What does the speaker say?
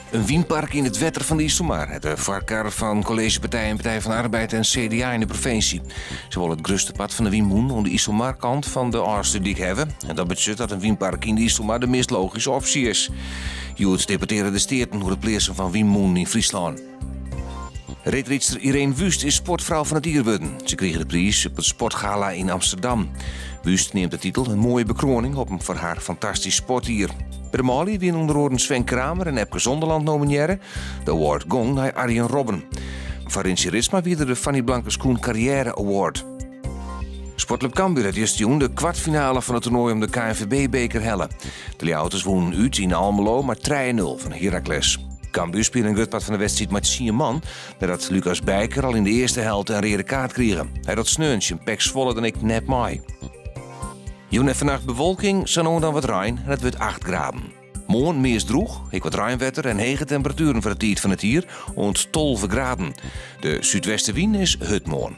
In wynpark yn it wetter fan de Iselmar hat de foarkar fan kolleezjepartijen Partij van de Arbeid en CDA yn de provinsje. Se wolle it grutste part fan de wynmûnen oan de Iselmarkant fan de Ofslútdyk hawwe. En dat betsjut dat in wynpark yn de Iselmar de meast logyske opsje is. Hjoed debattearje de steaten oer it pleatsen fan wynmûnen yn Fryslân. Reedrydster Ireen Wüst is sportfrou fan it jier wurden. Se krige de priis op it Sportgala yn Amsterdam. Wüst neamt de titel in moaie bekroaning op in foar har fantastysk sportjier. By de manlju wiene ûnder oaren Sven Kramer en Epke Zonderland nominearre. De award gong nei Arjen Robben. Foar Rintje Ritsma wie der de Fanny Blankers-Koen Carrière Award. Sportklup Cambuur hat justerjûn de kwartfinale fan it toernoai om de KNVB-beker helle. De Ljouwerters wûnen út yn Almelo mei trije-nul fan Heracles. Cambuur spile in grut part fan de wedstriid mei tsien man, neidat Lucas Bijker al yn de earste helte in reade kaart krige. Hy docht sneon tsjin PEC Zwolle dan ek net mei. Jûn en fannacht bewolking, sa no en dan wat rein en it wurdt 8 graden. Moarn meast drûch, ek wat reinwetter en hege temperatueren foar de tiid fan it jier, oant 12 graden. De súdwestewyn is hurd moarn.